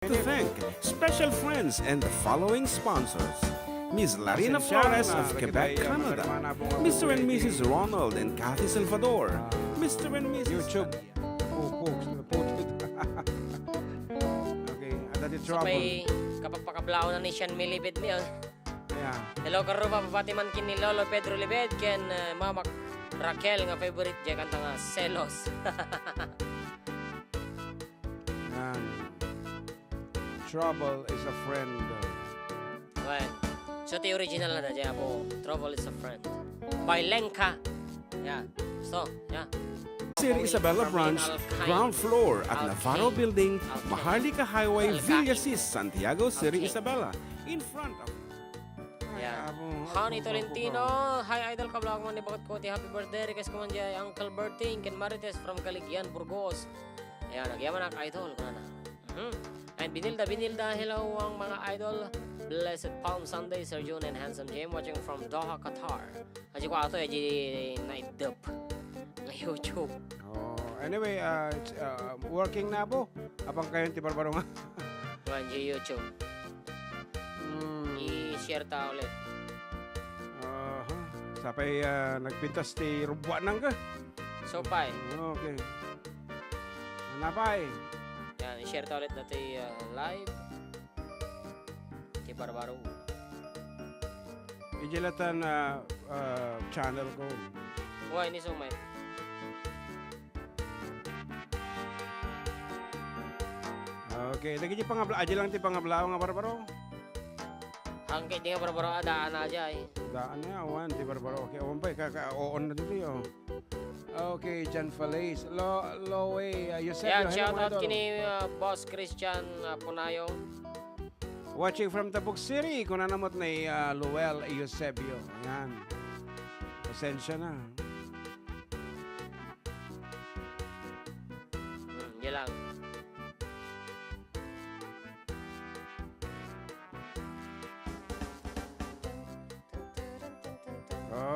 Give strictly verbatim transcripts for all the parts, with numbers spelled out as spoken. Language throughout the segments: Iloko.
To thank special friends and the following sponsors: Miss Larina Flores of Quebec, Canada; Mister and Missus Ronald and Kathy Salvador; Mister and Missus YouTube. Pupuk, pupuk. Okay, ada di trouble. Sabay, kapagpakablaw na ni Sean Milibid niya. Yeah. Hello, Karuba, pabati man ken ni Lolo Pedro Libed ken, eh, Mama Raquel nga favorite diay kanta nga Selos. Yan. Trouble is a friend. Well, so ti original na diay, Apo, Trouble is a Friend. By Lenka. Yeah. So, yeah. Sir Isabella Branch, ground floor at Navarro Building, Maharlika Highway, Villasis, Santiago, Sir Isabella, in front of Yeah. Honey Tolentino, hi, idol, kablawak man ni baketko ti happy birthday. Request ko man diay Uncle Berting ken Marites from Caligian, Burgos. Ayan, agyamanak, idol, kunana. Mhm. And Binilda, Binilda, hello, ang mga idol. Blessed Palm Sunday, Sir Jun and Handsome Jim, watching from Doha, Qatar. Adi ko ato, eh, di night dub. Nga YouTube. Oh, anyway, uh, it's, uh, working na po. Apang kayo ti barbaro nga. Kuan, di YouTube. Hmm. I-share ta ulit. Aha. Sapay, ah, nagpintas ti rubuanan ka. So, pay. Okay. Napay. Yan, i-share ta ulit dati, ah, live. Ti barbaro. Ijilatan, ah, ah, channel ko. Why, ni Sumay? Okay, dagiti pangabla-, adi lang ti pangablaw nga barbaro. Angke di nga barbaro, adaan na diay. Daan na, awan, ti barbaro. Okay, awan pa, ka, ka, oon na dito, oh. Okay, John Feliz. Lo, Loe, uh, Eusebio, yeah, hello, shout out idol. Kini, uh, Boss Christian, uh, Punayo. Watching from Tabuk City, kunana met ni, uh, Luel Eusebio. Ayan. Pasensya na. Hmm, yun lang.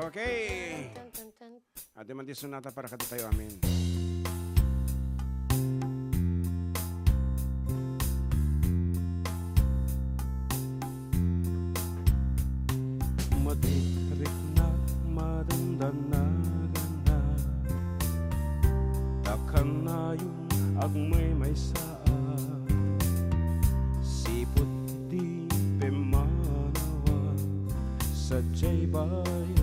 Okay. Adi man ti sonata para kadatayo amin. Matikriknak, madandanagannak, ta kanayon agmaymaysaak. Sipud ti pimmanawan sadiay barrio.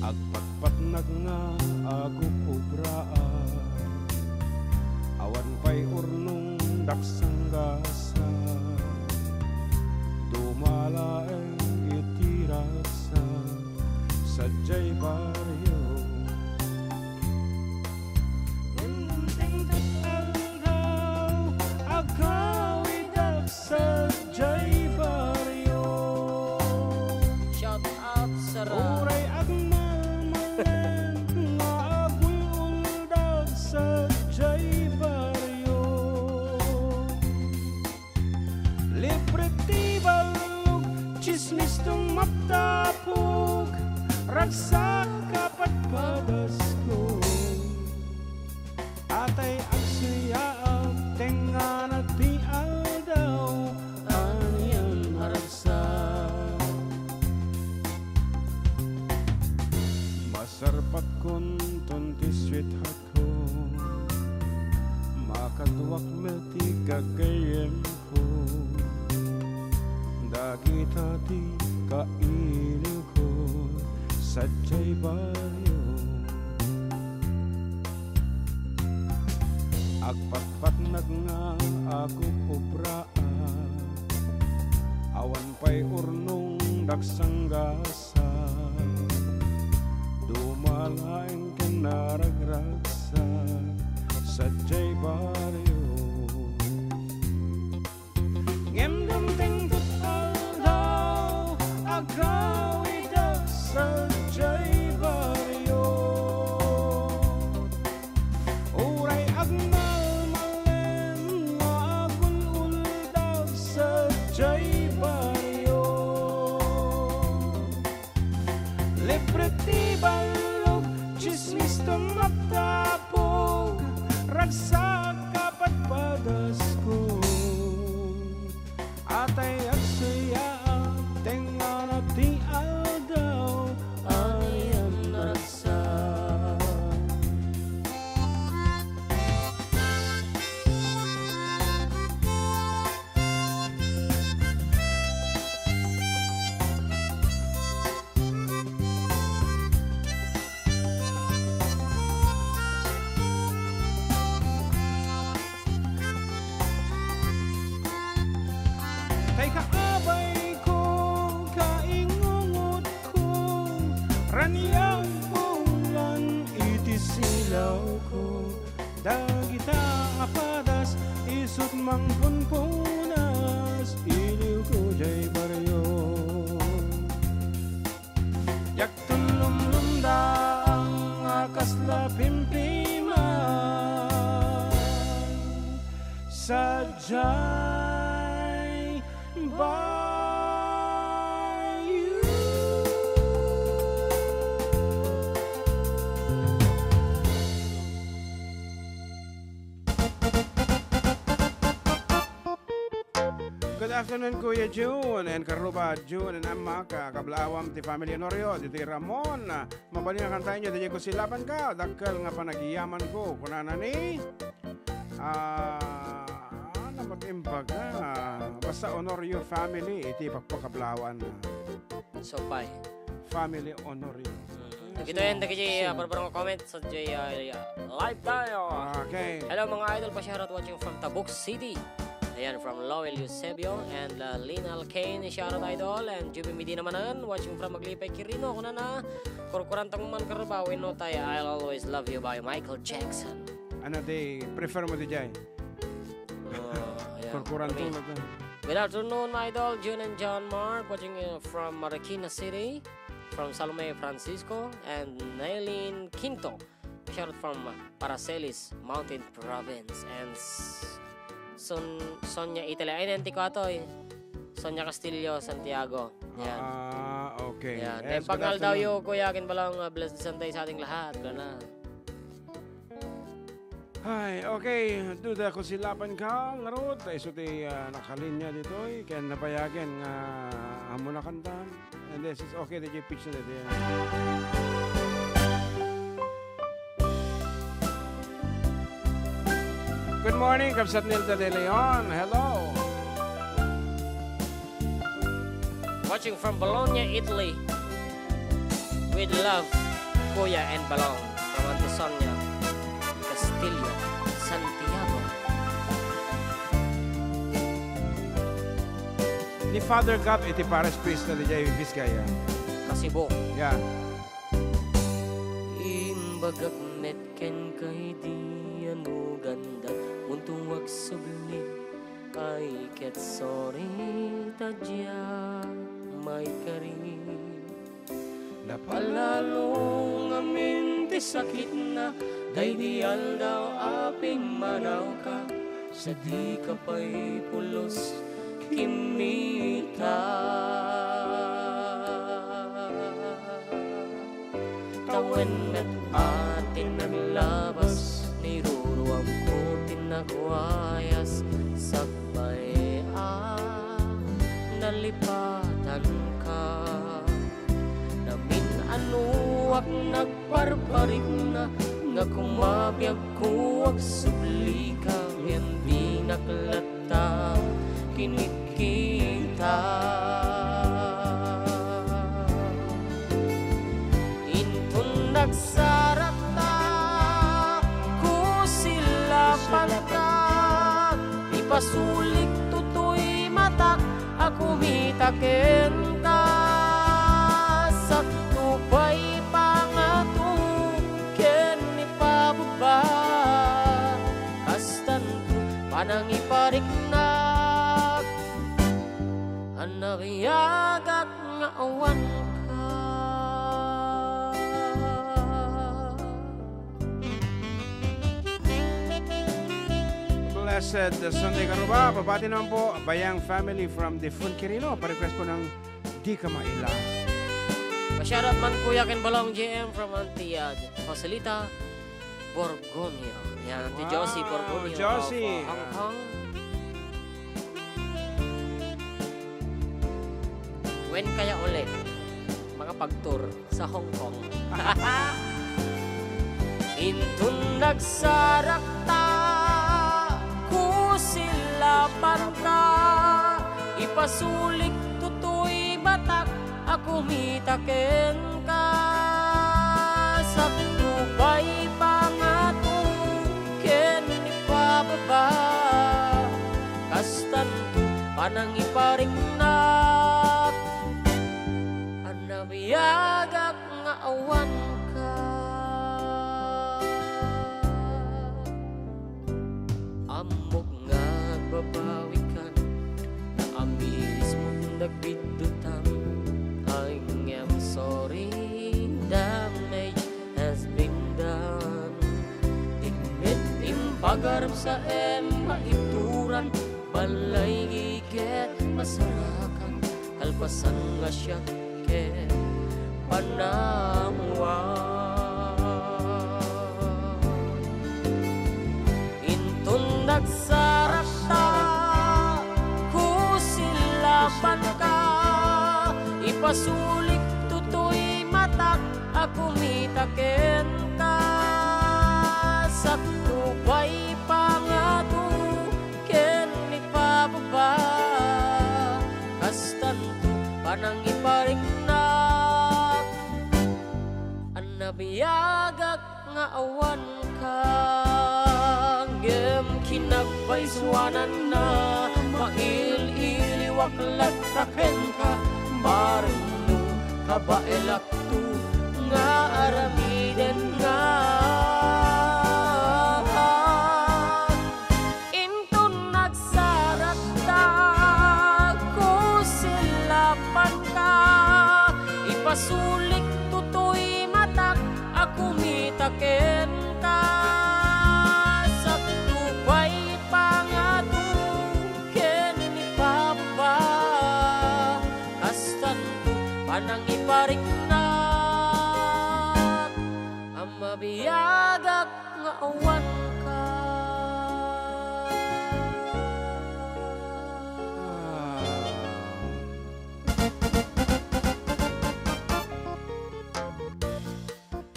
Agpatpatnak nga agub-ubraak. Awan pay urnong daksanggasak. Duma laeng iti ragsak sadiay barrio. Ngem dimteng ket aldaw, agawidak sadiay barrio. Shout out, Sara. Uray agmalmalen nga agul-uldag sadiay barrio. Libre ti ballog, tsismis tumaptapog, ragsak a padpadasko. Atay agsayaat, tengngana ti aldaw, anian a ragsak. Masarpatkon ton ti sweetheart ko, makaduak met ti gagayyemko. Dagita ti kailiwko sadiay barrio. Agpatpatnak nga agub-ubraak. Awan pay urnong daksanggas. Duma laeng ken naragragsak sadiay barrio. Ngem dimteng ket aldaw, agawidak sadiay barrio. Uray agmalmalen nga agul-uldag sadiay barrio. Libre ti ballog, tsismis tumaptapog, ragsak Kapadpadasko, atay agsayaat, tengngana ti aldaw, anian naragsak. Tay kaabayko, kaingungotko, raniagko lang iti silawko. Dagita a padas, isut' mangpunpunas, iliwko jay barrio. Diak tulong lumdaang a kasla pimpiman sadiay bayu. Good afternoon, Kuya June and Karuba June and Emma, ka-, kablaawam ti family Honorio, ditoy Ramon. Mabalin nga kantaenyo, ditoy ko silapan ka, dakkel nga panagyamanko, kunana ni, ah, ano met imbaga? Basta Honorio family, iti pagpakablaawan. Sopay. Family Honorio. Mm. Dagitoy, dagiti, ah, barbareng comment sa jay, ah, live tayo. Okay. Hello, mga idol, pa-shoutout watching from Tabuk City. Ayan, from Lowell Eusebio and, uh, Lynn Alcaine, shoutout idol, and Juby Medina manen, watching from Aglipay, Quirino, kunana, kurkurantang man Carabao, we know tayo, I'll always love you by Michael Jackson. Ano di prefer mo di jay? Oh, ayan. Kurkurantang. Kami. Good afternoon, my idol, June and John Mark, watching, uh, from Marikina City, from Salome Francisco, and Nailin Quinto. Shout out from Paracelis, Mountain Province, and S-, Son-, Sonia Italy. Ay, nantiko atoy. Sonia Castillo, Santiago. Yan. Ah, okay. Yan. Yes, good afternoon. Empang aldaw yo, Kuya Ken Balong, uh, blessed Sunday sa ating lahat. Wala na. Ay, okay. Duda ko silapan ka, ngarud. Isu ti, ah, nakalinya ditoy. Ken nabayagen nga amo na kanta. And this is okay, the J P H na dito. Good morning, Kabsat Nilda De Leon. Hello. Watching from Bologna, Italy. With love, Kuya and Balong, from Auntie Sonia Castillo, Santiago. Ni Father Gab iti Parish Priest na di jay Vizcaya. Kasibo. Yeah. Imbagak met kenka idi anuganda, unto agsubli, ay ket sorry ta dia maikari. Napalalo ngamin ti sakitna, daydi aldaw a pimmanawka, sadika pay pulos kimmita. Tawen met a ti naglabas, niruruamko ti nagwayas, sakbay a nalipatanka. Namin-anoak nagparparikna, nga kumabiagko agsublika, ngem dinak latta kinikita. Inton nagsaratta, kusilapanta, ipasulik toy matak a kumita kenta, sakto pay pangato ken ipabebba. Kastanto panangipariknak a nabiagak nga awanka. Blessed Sunday, Karuba. Pabati naman po, Bayang family from Defun Quirino. Pa-request po ng Di Ka Maila. Pa-shoutout man, Kuya Ken Balong J M from Antia, Joselita, Borgomio. Yan, to Josie Borgonio of, uh, Hong Kong. When kaya ulit makapag-tour sa Hong Kong? Inton nagsarakta, kusilapanka, ipasulik toy matak a kumita kenka. Sakto pay pangato ken ipababa, kastanto panangipariknak a nabiagak nga awanka. Ammok nga agbabawikan, amirismo nagbiddutang. I am sorry, damage has been done. Tikmet impagarem sa em maituran, balay ket masarakan, kalpasan nga siak ket panamuan. Inton nagsarakta, kusilapanka, ipasulik toy matak a kumita kenka. Sakto pay pangato ken ipababa, kastanto panangipariknak a nabiagak nga awanka. Ngem kinagpaysuananna, mail-iliwak latta kenka, bareng no kabaelakto nga aramidenna. Inton nagsarakta, kusilapanka, ipasulik toy matak a kumita kenka. Sakto pay pangato ken ipababa, kastanto panangipariknak a mabiagak nga awanka. Ah.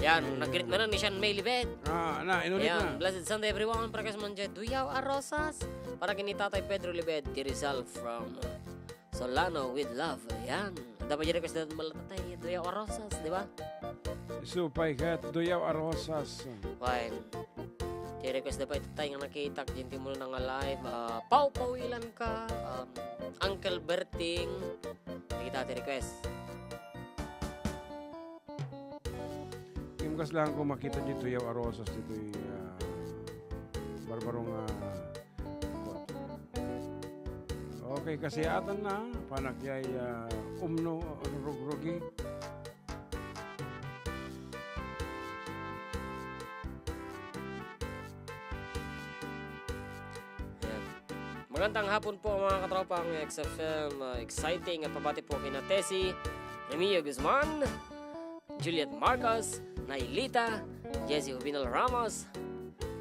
Yan, nag-greet man ni Sean May Libed. Ah, na, inulit Yan, na. Blessed Sunday, everyone. Para kas man dyan, Duyaw a Rosas. Para kini Tatay Pedro Libed, ti Rizal from Solano with love. Yan. Dapat yung request natin malatatay, Duyaw a Rosas, di ba? Supay ket Duyaw a Rosas. Fine. Ti request da pa itattay nga nakitak din timulo na nga live. Ah, Pau Pauilan ka, um, Uncle Berting. Nakita ti request. Imkas lang ko makita dito Duyaw a Rosas dito, ah, Barbaro nga Okay, kasiatan na, panakyay, ah, umno, rugrugi. Ayan. Magandang hapon po, mga katropa, ang X F M, ah, exciting at pabati po kina Tessie Remio Guzman. Juliet Marcos, Nailita, Jesse Juvenal Ramos,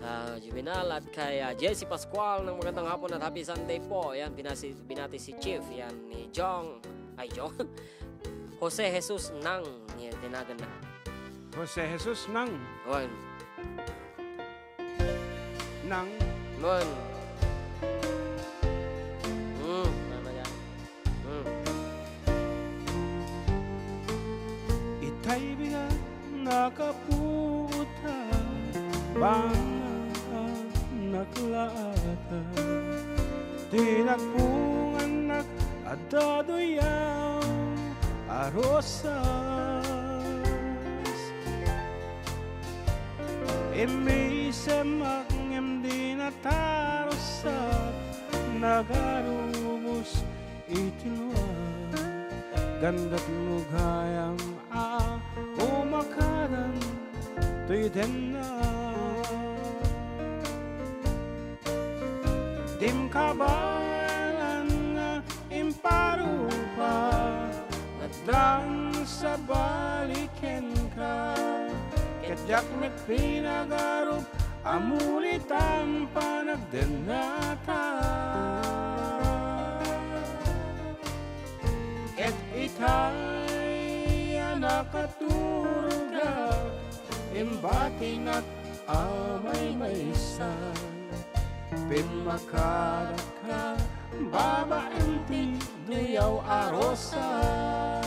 ah, Juvenal, at kay, ah, Jesse Pascual ng magandang hapon at happy Sunday po. Ayan, binasi-, binati si Chief, yan, ni Jong, ay, Jong, Jose Jesus Nang, yan, tinagan na. Jose Jesus Nang. Ayan. Nang. Mon. Hmm, tama yan. Hmm. Itay bigat nakaputa, banga naklaata. Tinagpungan nak adda Duyaw a Rosas. Immisemak ngem di natarusat, nagarubos iti lua. Gandat mo gayam a umakadan toy denna. Dim kabaelan nga imparupa, nagdang sabali kenka. Ket diak met pinagarup Amulitan panagdennata. Ket itay a nakaturogak, imbatinak a maymaysa. Pimmakadakka, babaen ti duyaw a rosas.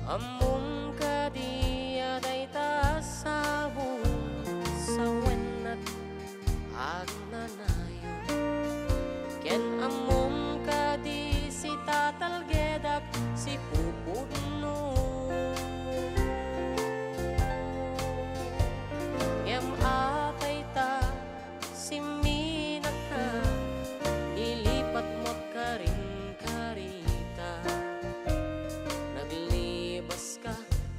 Ammom kadi a dayta a sao, sawennak agnanayon. Ken ammom kadi, sitatalgedak sipupudno. Ngem atayta, simminakka, nilipatmok karin karita. Naglibaska,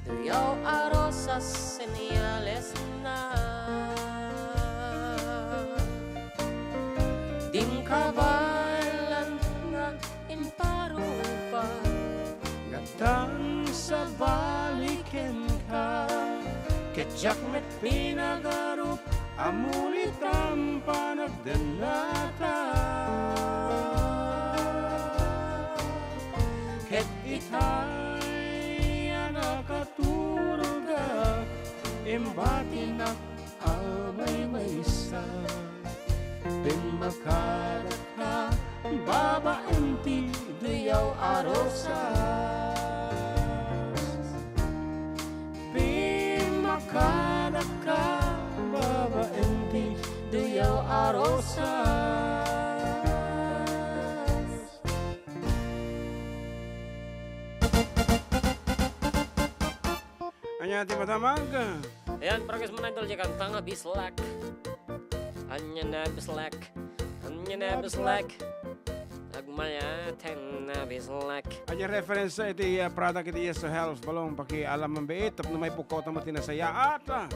duyaw a rosas, senyalesna. Dim kabaelan nga imparupa, nagtan sabali kenka, ket diak met pinagarup, amulitan panagdennata. Ket itay a nakaturogak, imbatinak a maymaysa. Pimmakadakka, babaen ti duyaw a rosas. Pimmakadakka, babaen ti duyaw a rosas. Ania ti madamag? Ayan, para kas manay dol, kanta nga Bislak. Ania na Bislak? Ania na Bislak? Agmayaten na Bislak. Ania reference iti, ah, product iti Yes to Health, balong pakialam man biit, tapno maipukkaw ta met ti nasayaat, ah.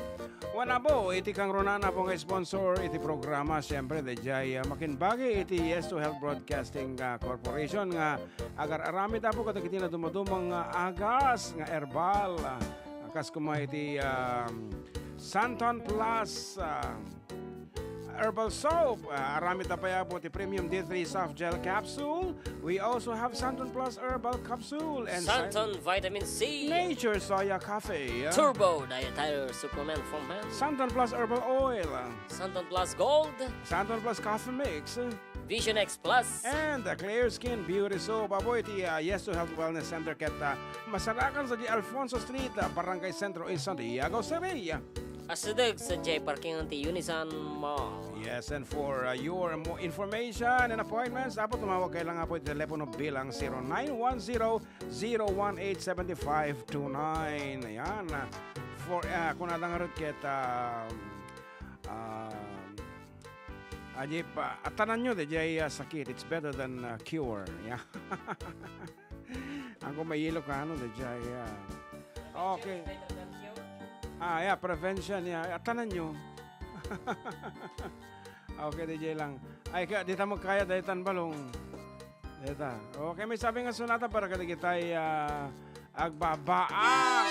Wen, Apo, iti kangrunaan, Apo, nga sponsor iti programa, siyempre, daydiay, ah, makinbagi iti Yes to Health Broadcasting, ah, Corporation nga agar-aramid, Apo, kadagiti nadumaduma nga agas nga herbal, ah, kas koma iti, um, Santon Plus, ah, Herbal Soap. Ah, aramid ta pay, Apo, ti Premium D three Soft Gel Capsule. We also have Santon Plus Herbal Capsule and San- Santon Vitamin C. Nature Soya Coffee. Turbo Dietary Supplement for Men. Santon Plus Herbal Oil. Santon Plus Gold. Santon Plus Coffee Mix. Vision X Plus. And the Clear Skin Beauty Soap. Apo, iti, ah, Yes to Health Wellness Center ket, ah, masarakan sadiay Alfonso Street, ah, Barangay Centro in Santiago City. Asideg sadiay parking ti Unisan Mall. Yes, and for, uh, your more information and appointments, Apo, tumawag kayo lang, Apo, iti telepono bilang zero nine one zero, zero one eight, seven five two nine. Ayan, uh, for, uh, kung adda ngarud ket, uh, uh, Ajay pa, atananyo, daydiay, ah, sakit. It's better than, ah, cure. Yeah. Ako may Ilocano, daydiay, ah. Okay. Ah, yeah, prevention, yeah. Atananyo. Okay, daydiay lang. Ay, ka, di ta magkaya, daytan balong. Deta. Okay, may sabi nga sunata para kadagitay, ah, agbabaa.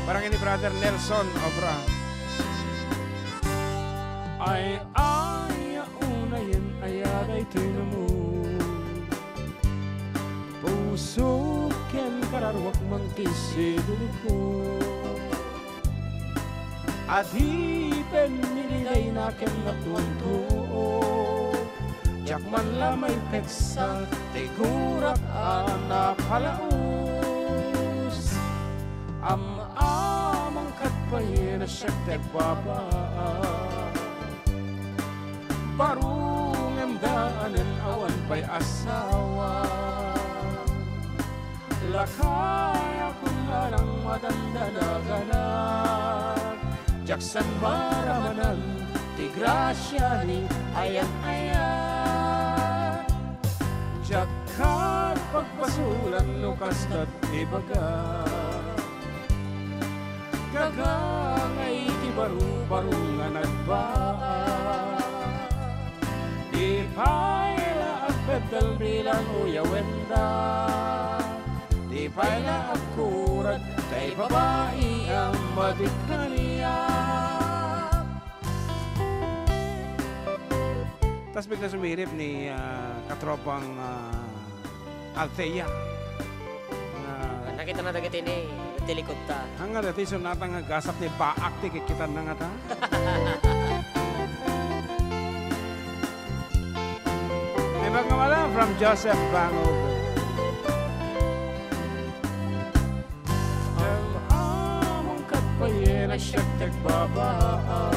Para ni Brother Nelson Obra. Ay, ay, unayen, ay, daytoy namu. Puso ken kararuak man ti sidulko. Adipen milidayna ken natuanto. Diak man la maipeksa ti gurak a napalaus. Am-amang ket pay a siak ti agbabaa. Baro ngem daanen awan pay asawa. Lakay a kunanang madandanaganak, diak san maramanan ti Gracia ni ayan-ayan. Diak ket pagbasolan no kasta't ibaga. Gagangay ti baro-baro nga nagbaak. Di pay la agbeddel bilang uyawenda. Di pay la agkurat tay babai a madi kaniak. Tas bigla sumirip ni, ah, katropang, ah, Althea. Nga nakitana dagiti ni ti likudta. Ania daytoy sonata nga gasap ni baak ti kikkitanna ngata? Ay, mga wala, from Joseph Bangob. Am-among ket payen a siak ti agbabaa.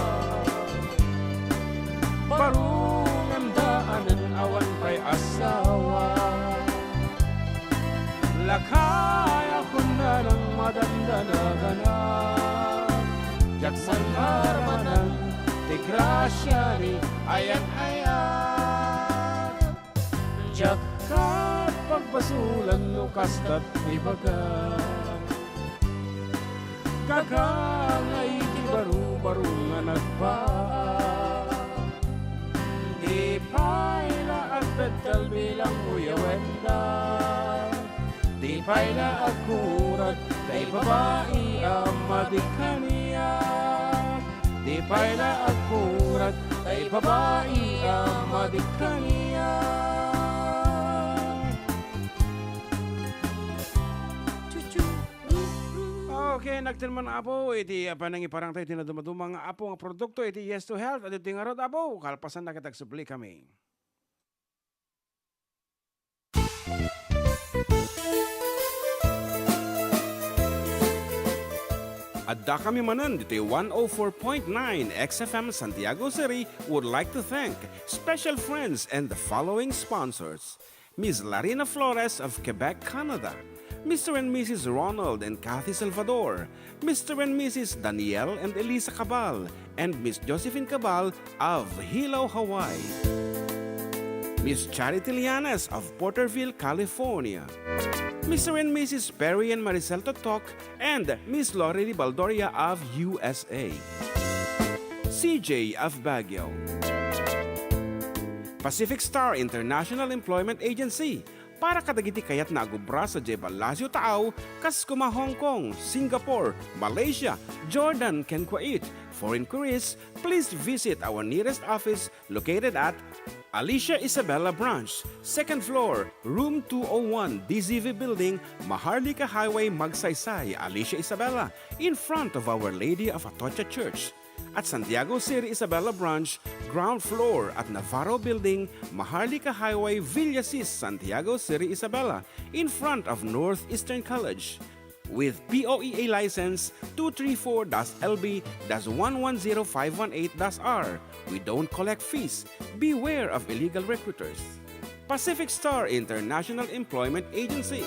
Baro ngem daanen awan pay asawa. Lakay a kundanang madandanaganak. Diak man maaramanen ti grasia ni ayan-ayan. Diak ket pagbasolan no kasta't ibaga. Gagangay ti baro-baro nga nagbaak. Di pay la agbeddel bilang uyawenda. Di pay la agkurat tay babai a madi kaniak. Di pay la agkurat tay babai a madi kaniak. Okay, nagtirman, Apo, iti, ah, panangiparang tayo iti nadumaduma nga, Apo, nga produkto iti Yes to Health. Adu ti ngarud, Apo, kalpasan na kita, agsubli kami. Adda kami manen ditoy one oh four point nine X F M Santiago City would like to thank special friends and the following sponsors: Miss Larina Flores of Quebec, Canada, Mister and Missus Ronald and Kathy Salvador, Mister and Missus Daniel and Elisa Cabal, and Miss Josephine Cabal of Hilo, Hawaii. Miss Charity Lianes of Porterville, California. Mister and Missus Perry and Maricel Totok and Miss Lori Ribaldoria of U S A. C J of Baguio. Pacific Star International Employment Agency, para kadagiti kayatna a agubra sadiay Palacio Taaw, kas kuma Hong Kong, Singapore, Malaysia, Jordan, ken Kuwait. For inquiries, please visit our nearest office located at Alicia Isabela Branch, second floor, room two oh one, D Z V Building, Maharlika Highway, Magsaysay, Alicia Isabela, in front of Our Lady of Atocha Church. At Santiago City Isabela Branch, ground floor at Navarro Building, Maharlika Highway, Villasis, Santiago City Isabela, in front of Northeastern College. With P O E A license two three four dash L B dash one one zero five one eight dash R, we don't collect fees. Beware of illegal recruiters. Pacific Star International Employment Agency.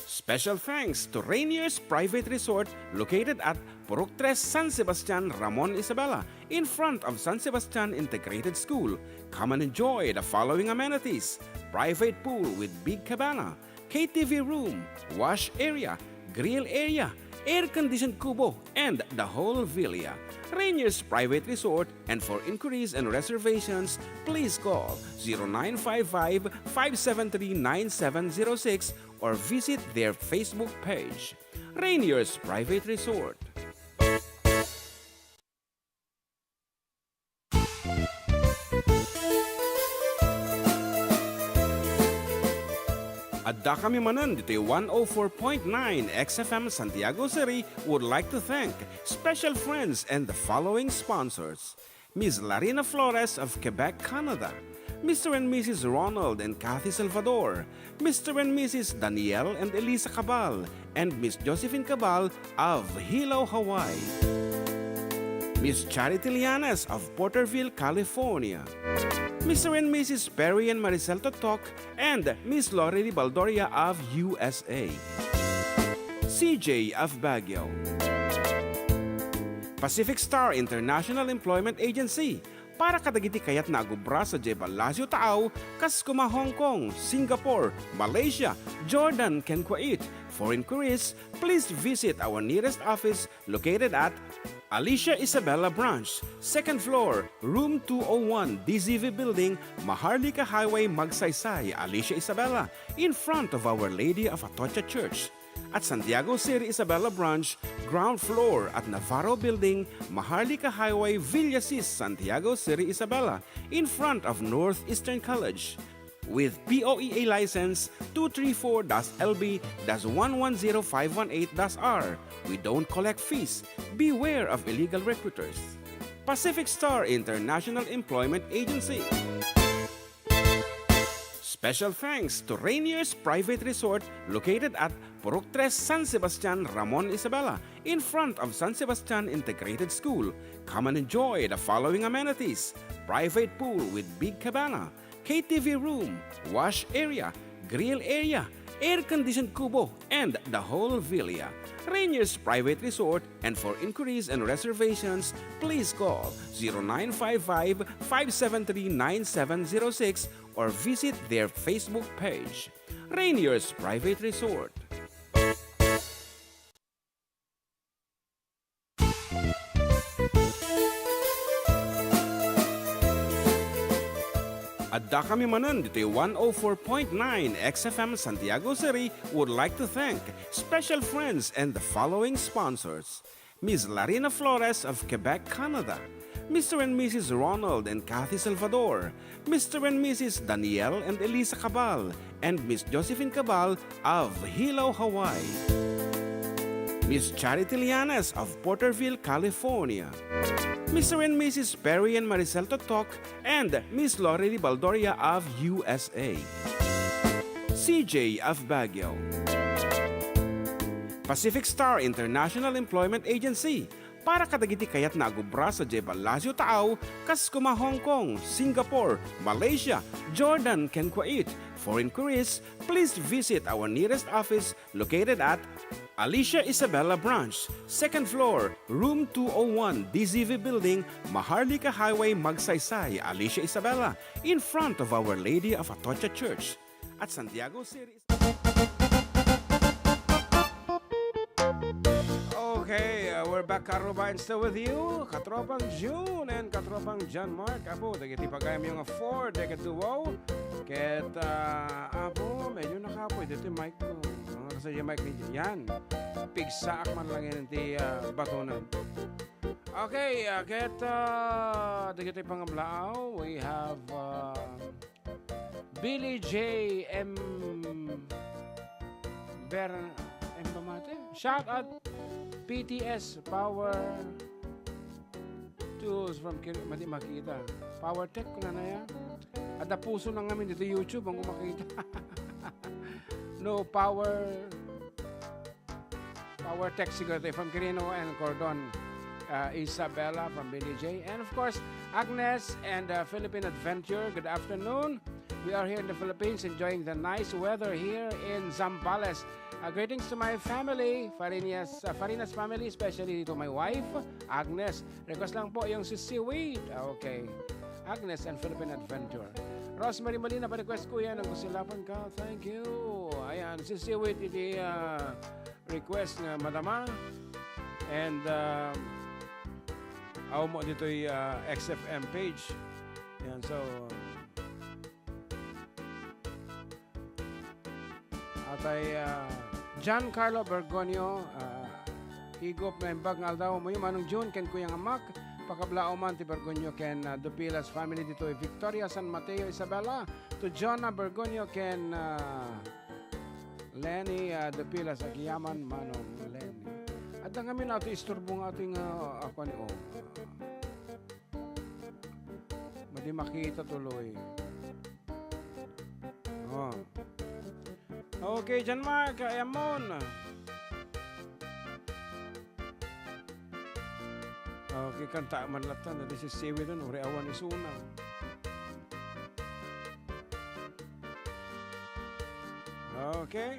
Special thanks to Rainier's Private Resort located at Purok Tres, San Sebastian, Ramon Isabela, in front of San Sebastian Integrated School. Come and enjoy the following amenities: private pool with big cabana, K T V room, wash area, grill area, air-conditioned kubo, and the whole villa. Rainier's Private Resort, and for inquiries and reservations, please call zero nine five five, five seven three, nine seven zero six or visit their Facebook page. Rainier's Private Resort. Adda kami manen ditoy one oh four point nine X F M Santiago City would like to thank special friends and the following sponsors: Miss Larina Flores of Quebec, Canada, Mister and Missus Ronald and Kathy Salvador, Mister and Missus Daniel and Elisa Cabal, and Miss Josephine Cabal of Hilo, Hawaii. Miss Charity Lianes of Porterville, California. Mister and Missus Perry and Maricel Totok and Miss Lori Ribaldoria of U S A. C J of Baguio. Pacific Star International Employment Agency para kadagiti kayatna a gubra sadiay Palacio Taaw, kas koma Hong Kong, Singapore, Malaysia, Jordan, ken Kuwait. For inquiries, please visit our nearest office located at Alicia Isabela Branch, second floor, room two oh one, D Z V Building, Maharlika Highway, Magsaysay, Alicia Isabela, in front of Our Lady of Atocha Church. At Santiago Seri Isabela Branch, ground floor at Navarro Building, Maharlika Highway, Villasis, Santiago Seri Isabela, in front of Northeastern College. With P O E A license two three four dash L B dash one one zero five one eight dash R, we don't collect fees. Beware of illegal recruiters. Pacific Star International Employment Agency. Special thanks to Rainier's Private Resort located at Purok Tres, San Sebastian, Ramon Isabela, in front of San Sebastian Integrated School. Come and enjoy the following amenities: private pool with big cabana, K T V room, wash area, grill area, air-conditioned kubo, and the whole villa. Rainier's Private Resort, and for inquiries and reservations, please call zero nine five five, five seven three, nine seven zero six or visit their Facebook page, Rainier's Private Resort. Adda kami manen ditoy one oh four point nine X F M Santiago Seri would like to thank special friends and the following sponsors: Miss Larina Flores of Quebec, Canada, Mister and Missus Ronald and Kathy Salvador, Mister and Missus Daniel and Elisa Cabal, and Miss Josephine Cabal of Hilo, Hawaii. Miss Charity Lianes of Porterville, California. Mister and Missus Perry and Maricel Totok and Miss Lorely Baldoria of U S A. C J of Baguio. Pacific Star International Employment Agency para kadagiti kayatna a gubra sadiay Palacio Taaw, kas koma Hong Kong, Singapore, Malaysia, Jordan, ken Kuwait. For inquiries, please visit our nearest office located at Alicia Isabela Branch, second floor, room two oh one, D Z V Building, Maharlika Highway, Magsaysay, Alicia Isabela, in front of Our Lady of Atocha Church at Santiago City. Okay, uh, we're back, Karubayan, still with you. Katropang June and Katropang John Mark. Apo, dagiti pagayamyo nga four decade duo. Ket, uh, apo, medyo nakapoy dito yung mic ko. Mga kasaya mic ni yan. Pigsaak man lang yan ti, uh, batunan. Okay, uh, ket, uh, dagiti pangablaaw, we have, uh, Billy J M Ber-, M ba mate? Shout out P T S Power Tools from Kir-, madi makita. Power Tech ko na na ya. Ada puso na ngamin dito YouTube ang makita. No power Power Tech Security from Quirino and Cordon, uh, Isabella from Billy J. And of course, Agnes and, uh, Philippine Adventure. Good afternoon. We are here in the Philippines enjoying the nice weather here in Zambales. Uh, greetings to my family, Farinas, uh, Farinas family, especially to my wife, Agnes. Request lang po yung si Seaweed. Ah, okay. Agnes and Philippine Adventure. Rosemary Molina, pa-request, kuya, ng Kusilapan Ka. Thank you. Ayan, si Seaweed, iti, ah, request nga madama. And, um, aw mo ditoy, ah, X F M page. Yan, so, atay, ah, John Carlo Bergonio, ah, higop nga imbag nga aldaw, muyo Manong June ken Kuyang Amak, pakablaaw man ti Bergonio ken, ah, Dupilas family ditoy Victoria, San Mateo, Isabela, to Jonah Bergonio ken, ah, Lenny, ah, Dupilas, agyamanen Manong Lenny. Adda ngamin ato isturbo nga ato nga, ah, kuan, oh. Madi makita tuloy. Oh. Okay, John Mark, ayan mo na. Okay, kanta man latta na, this is Seaweed, no? Uri awan isuna. Okay.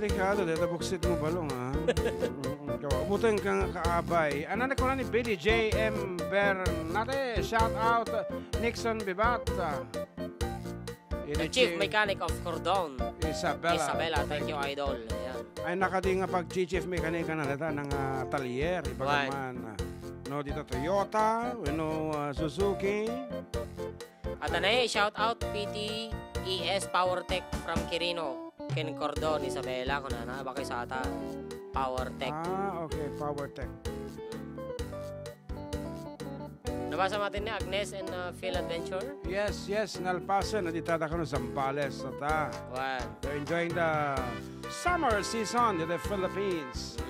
Delikado, deta buksit mo balong, ha? Mm, mm, kawa-, buteng ka nga kaabay. Ano na kuna ni Billy J M Bernate? Shout out, Nixon Bibat. Ah, ini The chief si mechanic of Cordon. Isabela. Isabela, thank you, idol. Ayan. Ay, nakadi nga pag chief mechanic ka na, deta, nang, ah, atelier, Wan. Ibagaman, ah, no, dita Toyota, wenno, ah, Suzuki. At anay, shout out P T E S Power Tech from Quirino. Ken Cordon, Isabela, kunana, bakay sata. Power Tech. Ah, okay, Power Tech. Nabasa matin ni Agnes and, uh, Phil Adventure? Yes, yes, nalpasen, nadita da kano Zambales, sata. Wan. They're enjoying the summer season in the Philippines. Mm.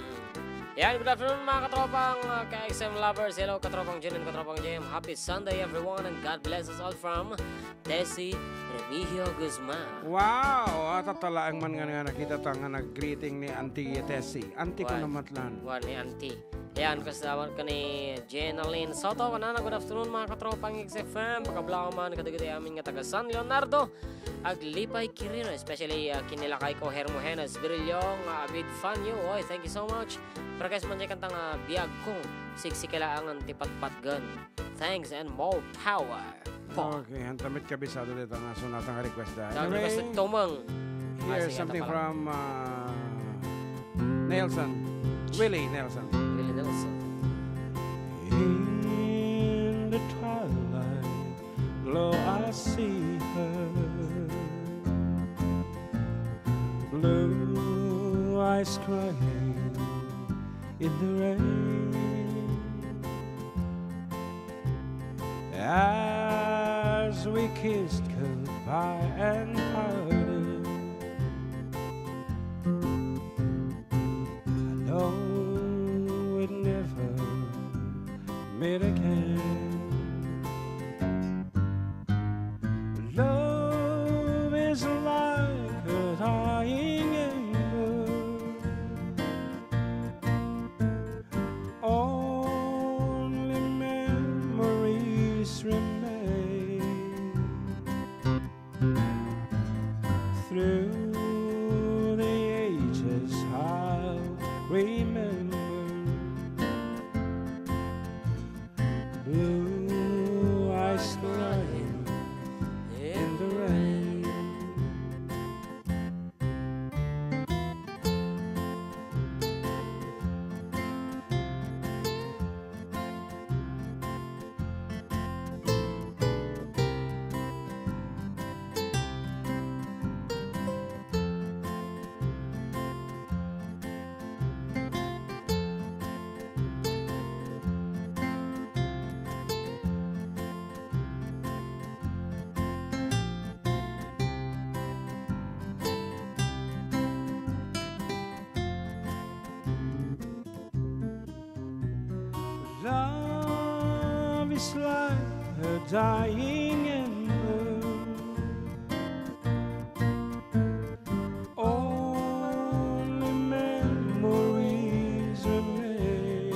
Yan, good afternoon, mga katropang, uh, K X M lovers. Hello, katropang Jun and katropang J M. Happy Sunday, everyone, and God bless us all from Tessie Remigio Guzman. Wow! At at talaang man nga, nga nakita ta nga nag-greeting ni Auntie Tessie. Auntie ko Wan. Namatlan. Wan ni Auntie. Yan, kasama ka ni Jenalyn Soto. Kanana, good afternoon, mga katropang X F M. Pagkablaw man, kadagiti amin nga taga San Leonardo. Aglipay Quirino, especially, uh, kinilakay ko, Hermogenes Virillo, nga avid fan you. Oy, thank you so much. Request man dyan kanta nga Biag Ko, Siksiki Laangan ti Patpatgen. Thanks and more power. Po. Okay, han ta met kabisado dita nga sonata nga request da. Anyway, request ni Tomang. Ah, here's something from, uh, Nelson. Willie Nelson. Willie Nelson. In the twilight glow I see her. Blue eyes crying in the rain. As we kissed goodbye and parted, I know we'd never meet again. Love is like a dying ember. Only memories remain. Through the ages I'll remember. Blue eyes crying in the rain. Love is like a dying ember. Only memories remain.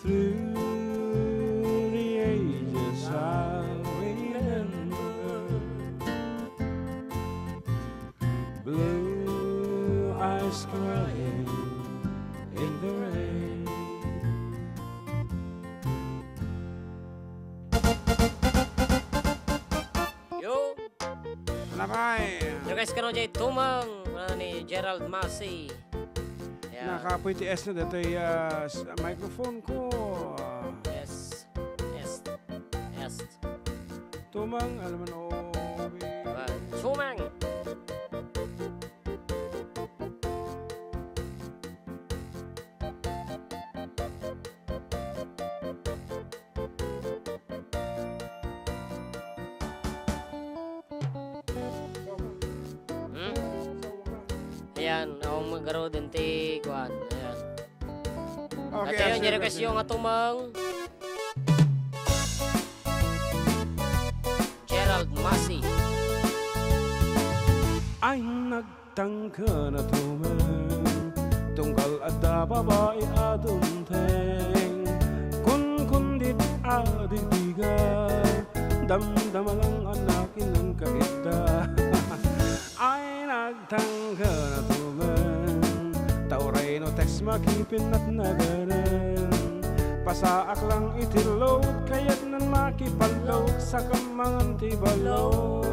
Through the ages I'll remember. Blue eyes crying in the rain. Yo! Labay! Request kano jay tumang, ah, ni Gerald Masi. Yeah. Nakapoy ti S na ditoy, ah, s-, microphone ko. Yes. Yes. Yes. Tumang, alam mo, no, Tumang. Hmm? Ayan, akong magarod ti kuan. Ayan. Okay, at ayan, sir, request sir. Yung atumang Gerald Masi. Ay, nag- Tangken a tumeng, tunggal adda babai a dumteng. Kunkundit a digdiga, damdama lang a nakinangka ita. Kipin natnaganen, pasaak lang iti load, kayatnan makipalload, sakam mangan ti balloon.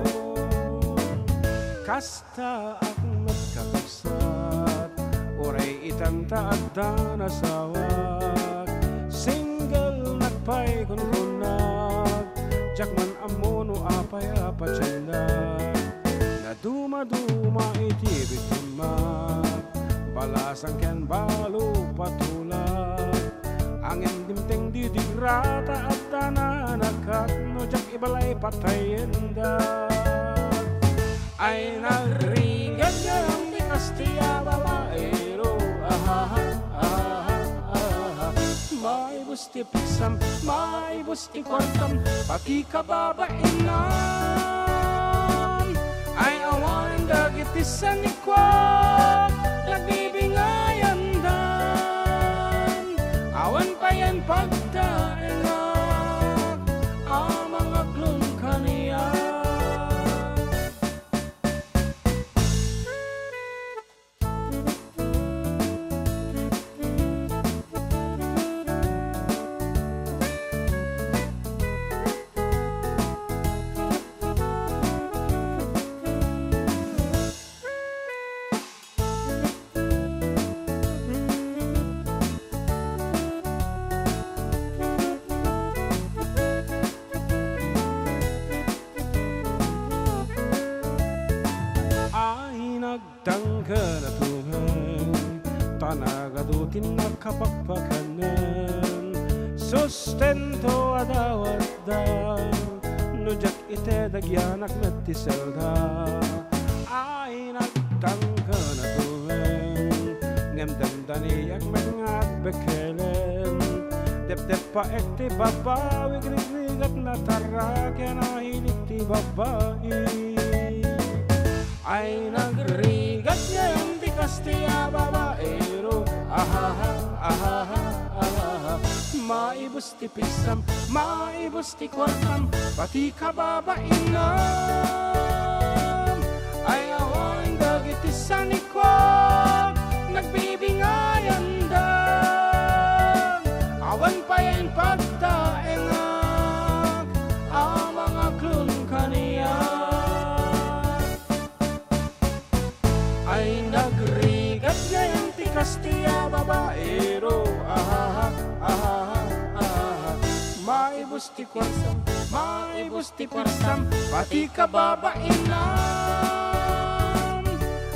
Kastaak met kakabsat, uray itan ta addan asawak. Single nak pay kunkunak, diak man ammo no apay a patiendak. Nadumaduma iti biktima, balasang ken balo patulak. Ngem dimteng didigra ta adda nanakat, no diak ibalay patayendak. Ay, nagrigat gayam ti Kastia babaero, ahaha, ahaha, ahaha. Maibus ti pigsam, maibus ti kuartam, pati kababainam. Ay, awan dagiti sanikuak, nagbibingayandan. Awan payen pagtaengak a mangaglon kaniak. Ay, nagtangka natumen, ta nagadu ti nakapakpakanen. Sustento a dawatda, no diak ite dagyanak met ti selda. Ay, nagtangka natumen, ngem dandaniak met nga agbekkelen. Depdeppaek ti babawi, grigrigat natarra ken ahilik ti babai. Ay, nagrigat gayam ti Kastia babaero. Ahaha, ahaha, ahaha. Maibus ti pigsam, maibus ti kuartam, pati kababainam. Ay, awan dagiti sanikuak, nagbibingayandan. Awan payen pagtaengak a mangaglon kaniak. Ay, nagrigat gayam ti Kastia babaero. Ahaha, ahaha, ahaha. Maibus ti kuartam, maibus ti pigsam, pati kababainam.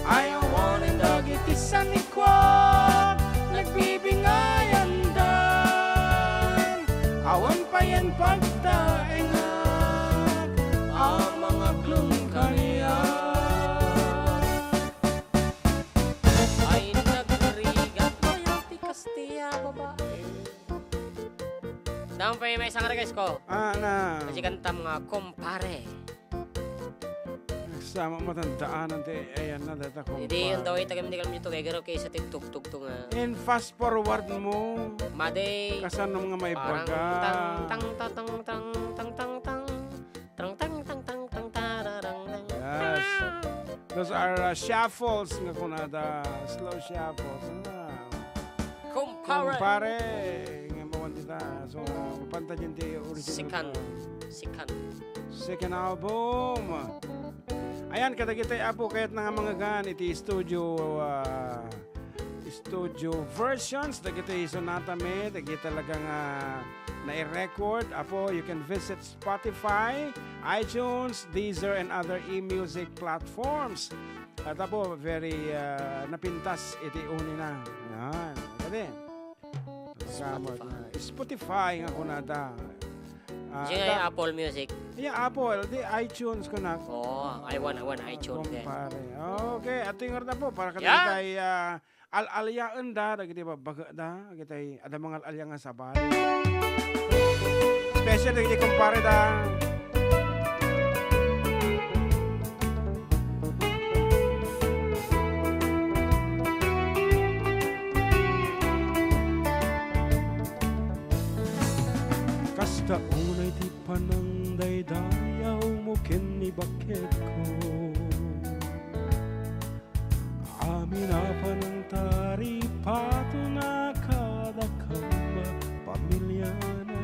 Ay, awanen dagiti sanikuak, nagbibingayandan. Awan payen pagtaengak a mangaglon kaniak. Ay, nagrigat gayam ti Kastia babae. Daan pay maysa nga request ko. Ah, na. Kasi kantam nga, Kumpare. Nagsama matandaanan ti ayan na data, kumpare. Idi, yung daw ita kami, di kami dito kay Garo, kaysa ti tugtog to nga. In fast forward mo. Madi. Kasano nga may parang baga? Tang, tang, tang, tang, tang, tang, tang. Tang, tang, tang, tang, tang, tararang, tang. Yes. Those are, uh, shuffles nga kunada. Slow shuffles. Ah. Kumpare. Kumpare. Nga mawan dita. So, panta dyan ti original. Second. Second. Second album. Ayan, kadagitay, apo, kayat na nga mangagan iti studio, ah, studio versions dagiti sonata mi, dagiti talaga nga nai-record. Apo, you can visit Spotify, iTunes, Deezer, and other e-music platforms. At apo, very, ah, napintas iti unina. Yan. Kadi. Spotify. Spotify nga kunada. Ah, Diyan ay da- Apple Music. Yeah, Apple. Di iTunes kunak. Oo, I want, I want iTunes, eh. Kumpare. Okay, at tingor na po para Yeah. kadagitay, ah, al-alyaen da, dagiti babbaga da, dagitay, ada mga al-alya nga sabali. Special dagiti kumpare da. Kasta unay ti panangdaydayawmo ken ni bakketko. Amin Minapanantari pato na kadakam a pamiliana.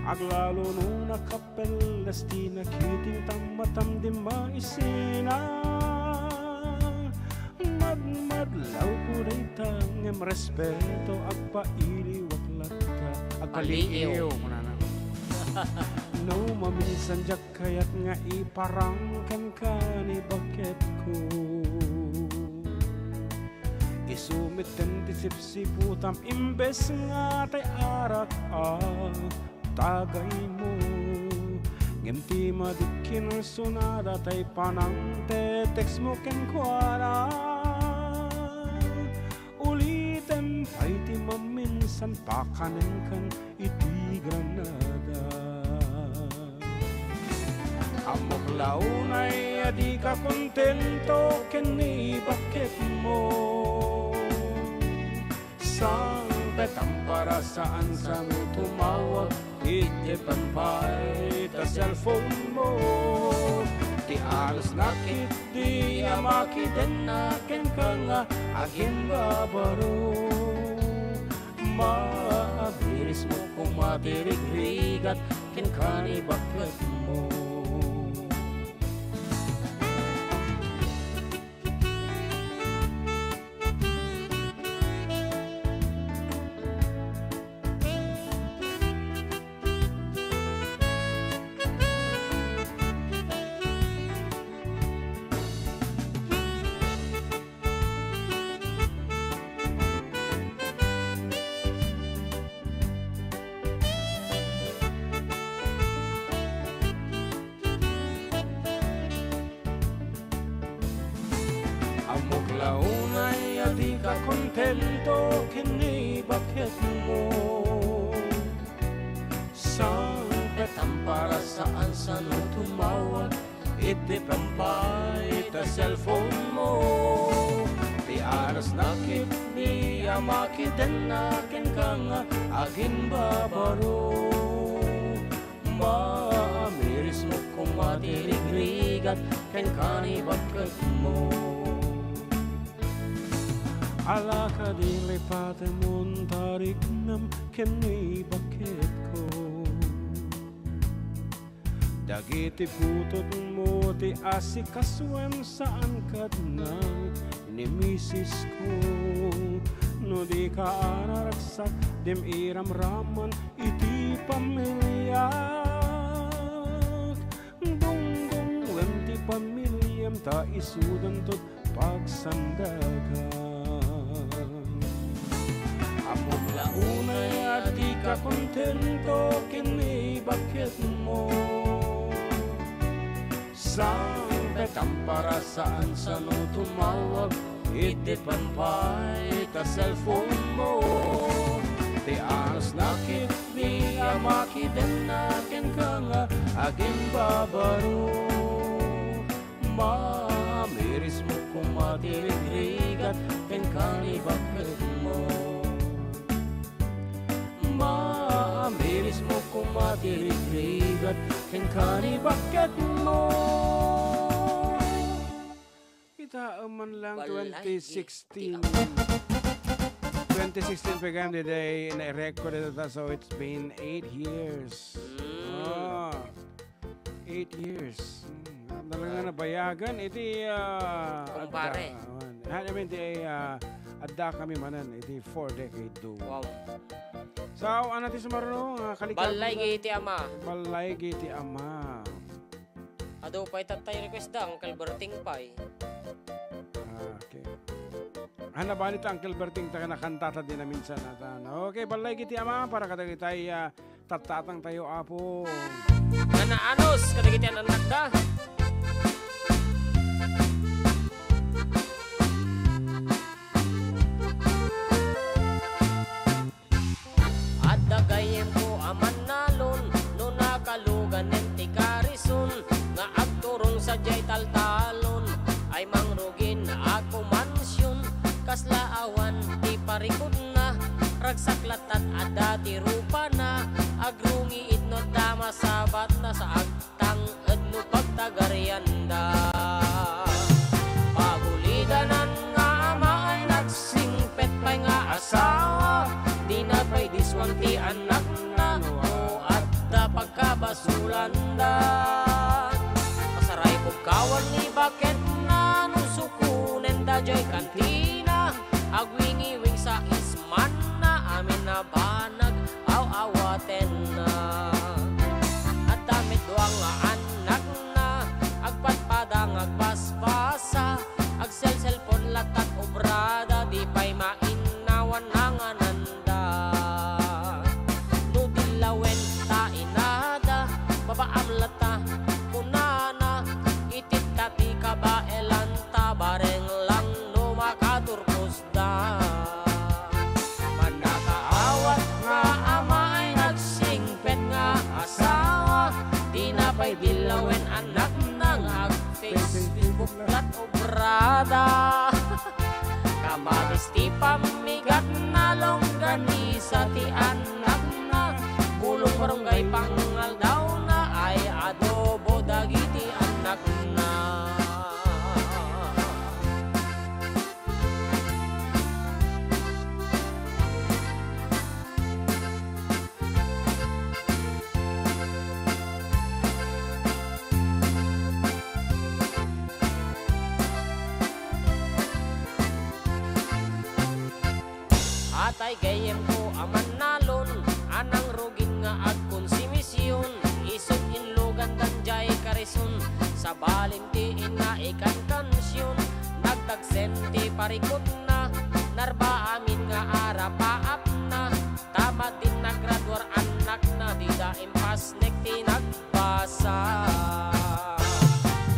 Aglalo no nakapelles ti nakitingtam a tamdim a isina. Madmadlawko dayta ngem respeto agpailiwak latta. Agpaliiw. Paliiw, kunana. No maminsan diak kayat nga iparang kenka ni baketko. Isu metten ti sipsiputam imbes nga tay arak a tagaymo. Ngem ti madikkin sonada tay panangte-textmo kenkuana. Ulitem pay ti maminsan pakanenkan iti granada. Ammok la unay a dika kontento ken ni baketmo. Sangpetam para saan sano tumawag iti pampay ta cellphone mo. Ti anos na ketdi a makidenna kenka nga agimbabaro. Maamirismo koma ti rigrigat kenka ni baketmo. Ammok la unay a dika kontento ken ni baketmo. Sangpetam para saan sano tumawag iti pampay ta cellphone mo. Ti anos na ketdi a makidenna kenka nga agimbabaro. Maamirismo koma ti rigrigat kenka ni baketmo. Ala kadi lipatemon ta riknam ken ni baketko. Dagiti putotmo ti asikasuem saan kadna ni misisko. No dika a naragsak, dim iramraman iti pamiliak. Dungdunguem ti pamiliam ta isudanto pagsandagam. Ammok la unay a dika kontento ken ni baketmo. Sangpetam para saan sano tumawag iti pampay ta cellphone mo. Ti anos na ketdi a makidenna kenka nga agimbabaro. Maamirismo koma ti rigrigat kenka ni baketmo. Maamirismo koma ti rigrigat kenka ni baketmo. Kitaem man lang. Balay twenty sixteen. Twenty sixteen program today, na-record ito ta, so it's been eight years. Mm. Ah. Eight years. Hmm, talaga nabayagan iti, ah, Kumpare. Adda, awan. Ha, I mean, ti, ah, adda kami manen iti four decade duo. Wow. So, ano ti sumaruno, ah, kalikal Balay mo na? Iti ama. Balay iti ama. Adu pay tattay request da, Uncle Berting pay. Ah, okay. Ano ba nito, Uncle Berting, ta nakanta ta din na minsan ata, no? Okay, Balay iti ama, para kadagitay, ah, Tattatang tayo, Apo. Nanaanos kadagiti an-annakda. Adda gayyemko a mannalon no nakaluganen ti karison nga agturong sadiay taltalon ay mangrugin a kumansion. Kasla awan ti parikutna, ragsak lattan adda ti rupana, agrungiit no adda masabatna sa agtang edno pagtagarianda. Pabulidanan Landa. Pasaray pugkawan ni baketna no sukonen daydiay kantina. Agwingiwing sa ismanna, amin a banag aw-awatenna. Adda met dua nga annakna, agpadpada nga agpaspas. Agselselpon latta ti obrada, di pay mainnawan nangananda. No dillawen ta inada, babaam latta, kunana, ititta ti kabaelanta, bareng lang no makaturkosda. Mannakaawat nga ama ay nagsingpet nga asawa, dina pay dillawen annakna nga ag-Facebook lat obrada. Kamatis ti pammigatna, longganisa ti annakna, bulong barangay pangaldawna ay adobo dagiti annakna. Atay gayyemko a mannalon, a nangrugin nga agkonsumision, isut' inlugandan jay karison, sabalin ti inna ikankansion, nagtagsen ti parikutna, narba amin nga arapaapna, ta madin nagraduar annakna, dida impasnek ti nagbasa.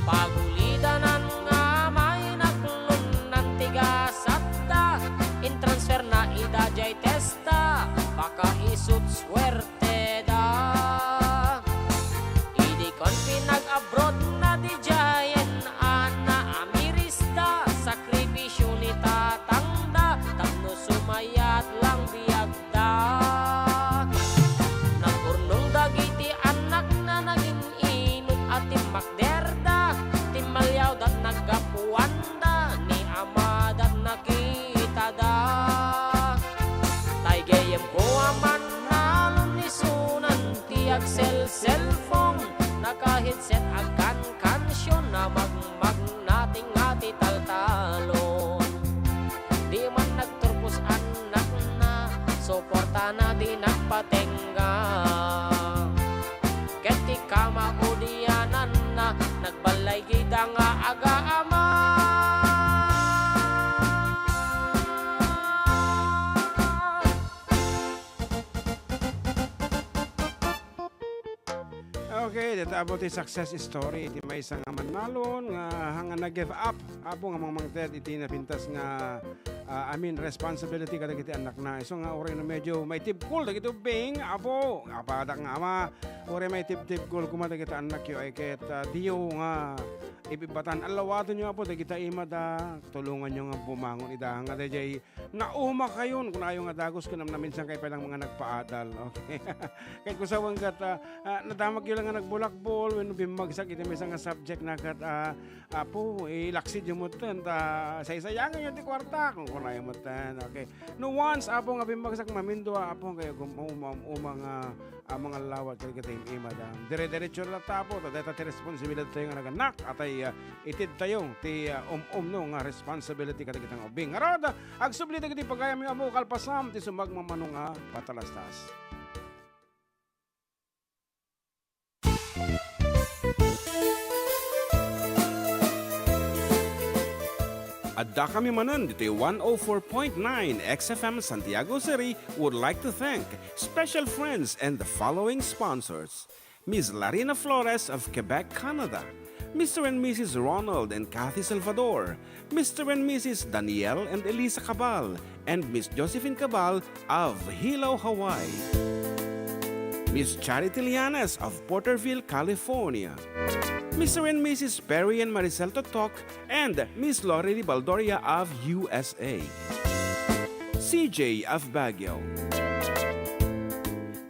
Pagulidanan nga may naklonnan ti gasatda, intransferna ida jay testa, baka isut' suerteda. Idi kon pinag-abroadna, di jayen a naamirista, sakripisio ni tatangda, tapno sumayat lang biag da. Nagurnong dagiti annakna, nagin-inut a timmakderda, timmaliawda, naggapuanda, ni amada nakitada. Tay gayyemko a mannalon, isunan ti agselselpon, naka-headset, agkankansion, namagmagna ti nga ti taltalon. Di man nagturpos annakna, suportana di nagpatengga. Ket ti kamaudiananna, nagbalay gida nga agaama. Okay, dita about ti success story iti maysa nga mannalon nga hanga nag-give up, Apo, nga mangmangted iti napintas nga, ah, I mean, responsibility kadagiti annakna. Isu nga uray no medyo maitibkol dagiti ubbing, Apo, apadak nga ama, uray maitibtibkol koma dagiti annakyo ay ket, ah, diyo nga ipibbatan. Allawatenyo, Apo, dagita imada, tulonganyo nga bumangon ida nga daydiay naumakayon, kunayo nga dagus ken namnaminsan kay pay lang nga nagpaadal. Okay. Kay kusawen ket, ah, ah, nadamagyo lang nga nagbulakbol wenno bimmagsak iti maysa nga subject na ket, ah, Apo, ilaksidyo metten ta saysayangenyo ti kuarta, kunkunayo metten. Okay. No once, Apo, nga bimmagsak, mamindua, Apo, kay gum-, uma, uma nga, ah, mangallawat kadagiti im-, imada. Dire-diretso latta, Apo, ta dayta ti responsibilidad tayo nga nagannak, atay, ah, itedtayo ti, ah, um-umno nga responsibility kadagiti nga ubbing. Ngarud, agsubli dagiti pagayamyo, Apo, kalpasam ti sumagmamano nga patalastas. Addakami manen ditoy one oh four point nine X F M Santiago City would like to thank special friends and the following sponsors: Miss Larina Flores of Quebec, Canada, Mister and Missus Ronald and Kathy Salvador, Mister and Missus Daniel and Elisa Cabal, and Miss Josephine Cabal of Hilo, Hawaii. Miss Charity Lianes of Porterville, California. Mister and Missus Perry and Maricel Totok and Miss Lorely Baldoria of U S A. C J of Baguio.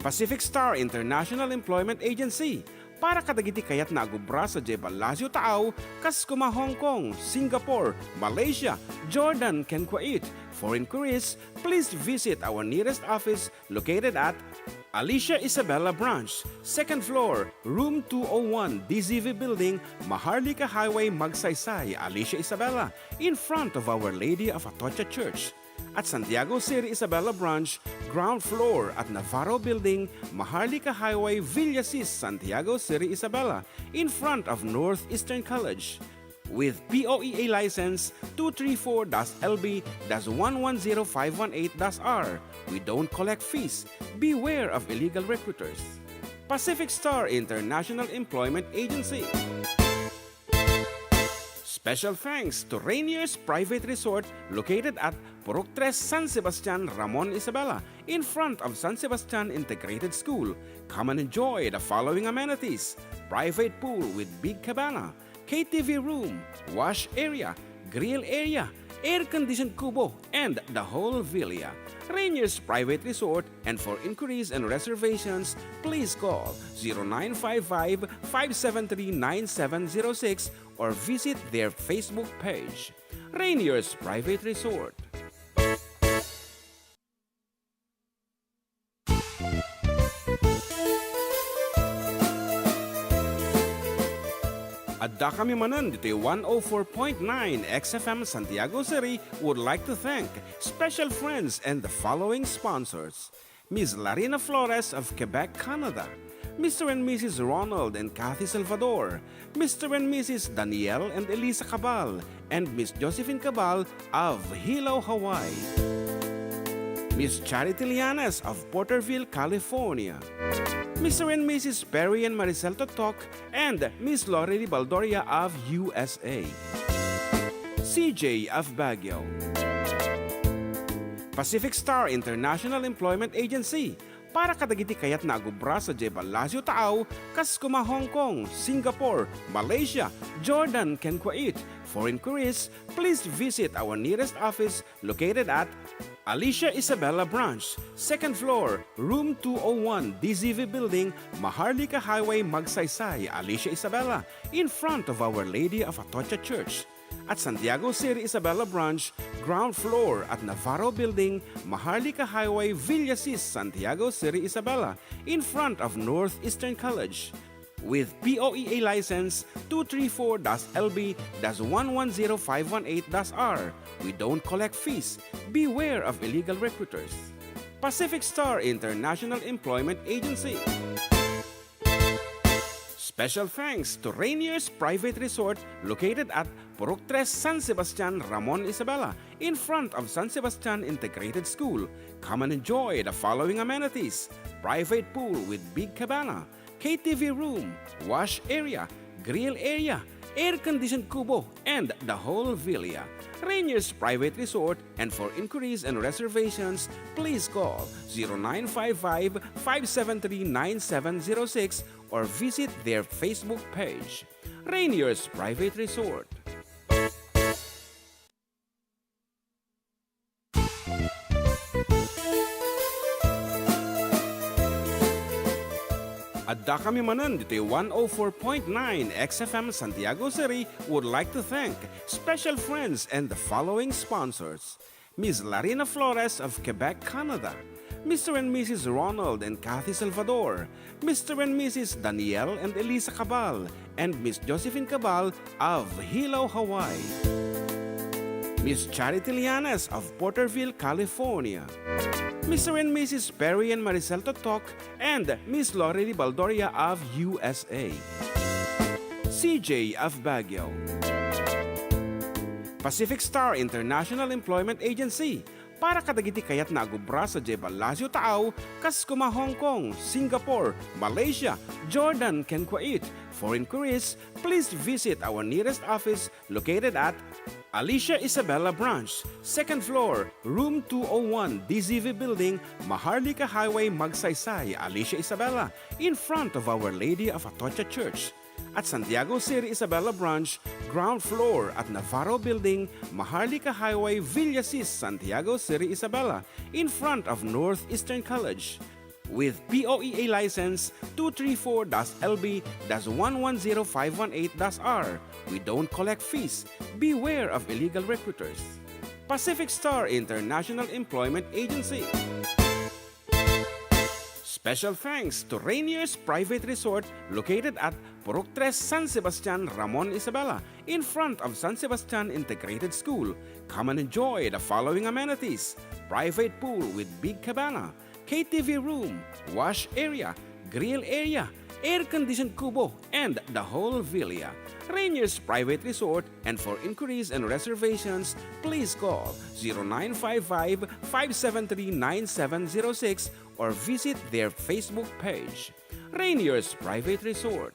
Pacific Star International Employment Agency, para kadagiti kayatna a gubra sadiay Palacio Taaw, kas koma Hong Kong, Singapore, Malaysia, Jordan, ken Kuwait. For inquiries, please visit our nearest office located at Alicia Isabela Branch, second floor, room two oh one, D Z V Building, Maharlika Highway, Magsaysay, Alicia Isabela, in front of Our Lady of Atocha Church. At Santiago Seri Isabela Branch, ground floor at Navarro Building, Maharlika Highway, Villasis, Santiago Seri Isabela, in front of Northeastern College. With P O E A license two three four dash L B dash one one zero five one eight dash R. We don't collect fees. Beware of illegal recruiters. Pacific Star International Employment Agency. Special thanks to Rainier's Private Resort located at Purok Tres, San Sebastian, Ramon Isabela, in front of San Sebastian Integrated School. Come and enjoy the following amenities: private pool with big cabana, K T V room, wash area, grill area, air-conditioned kubo, and the whole villa. Rainier's Private Resort, and for inquiries and reservations, please call zero nine five five, five seven three, nine seven zero six or visit their Facebook page. Rainier's Private Resort. Adda kami manen ditoy one oh four point nine X F M Santiago City would like to thank special friends and the following sponsors: Miss Larina Flores of Quebec, Canada, Mister and Missus Ronald and Kathy Salvador, Mister and Missus Daniel and Elisa Cabal, and Miss Josephine Cabal of Hilo, Hawaii, Miss Charity Lianes of Porterville, California, Mister and Missus Perry and Maricel Totok, and Miss Lorely Baldoria of U S A, C J of Baguio, Pacific Star International Employment Agency, para kadagiti kayatna a agubra sadiay Palacio Taaw, kas koma Hong Kong, Singapore, Malaysia, Jordan, ken Kuwait. For inquiries, please visit our nearest office located at Alicia Isabela Branch, second floor, room two oh one, D Z V Building, Maharlika Highway, Magsaysay, Alicia Isabela, in front of Our Lady of Atocha Church. At Santiago City Isabela Branch, ground floor at Navarro Building, Maharlika Highway, Villasis, Santiago City Isabela, in front of Northeastern College. With P O E A license two three four dash L B dash one one zero five one eight dash R. We don't collect fees. Beware of illegal recruiters. Pacific Star International Employment Agency. Special thanks to Rainier's Private Resort located at Purok Tres, San Sebastian, Ramon Isabela, in front of San Sebastian Integrated School. Come and enjoy the following amenities: private pool with big cabana, K T V room, wash area, grill area, air-conditioned kubo, and the whole villa. Rainier's Private Resort, and for inquiries and reservations, please call zero nine five five, five seven three, nine seven zero six or visit their Facebook page. Rainier's Private Resort. Adda kami manen ditoy one oh four point nine X F M Santiago City would like to thank special friends and the following sponsors: Miss Larina Flores of Quebec, Canada, Mister and Missus Ronald and Kathy Salvador, Mister and Missus Daniel and Elisa Cabal, and Miss Josephine Cabal of Hilo, Hawaii, Miss Charity Lianes of Porterville, California, Mister and Missus Perry and Maricel Totok, and Miss Lorely Baldoria of U S A, C J of Baguio, Pacific Star International Employment Agency, para kadagiti kayatna a agubra sadiay Palacio Taaw, kas koma Hong Kong, Singapore, Malaysia, Jordan, ken Kuwait. For inquiries, please visit our nearest office located at Alicia Isabela Branch, second floor, room two oh one, D Z V Building, Maharlika Highway, Magsaysay, Alicia Isabela, in front of Our Lady of Atocha Church. At Santiago City Isabela Branch, ground floor at Navarro Building, Maharlika Highway, Villasis, Santiago City Isabela, in front of Northeastern College. With P O E A license two three four dash L B dash one one zero five one eight dash R. We don't collect fees. Beware of illegal recruiters. Pacific Star International Employment Agency. Special thanks to Rainier's Private Resort located at Purok Tres, San Sebastian, Ramon Isabela, in front of San Sebastian Integrated School. Come and enjoy the following amenities: private pool with big cabana, K T V room, wash area, grill area, air-conditioned kubo, and the whole villa. Rainier's Private Resort, and for inquiries and reservations, please call zero nine five five, five seven three, nine seven zero six or visit their Facebook page. Rainier's Private Resort.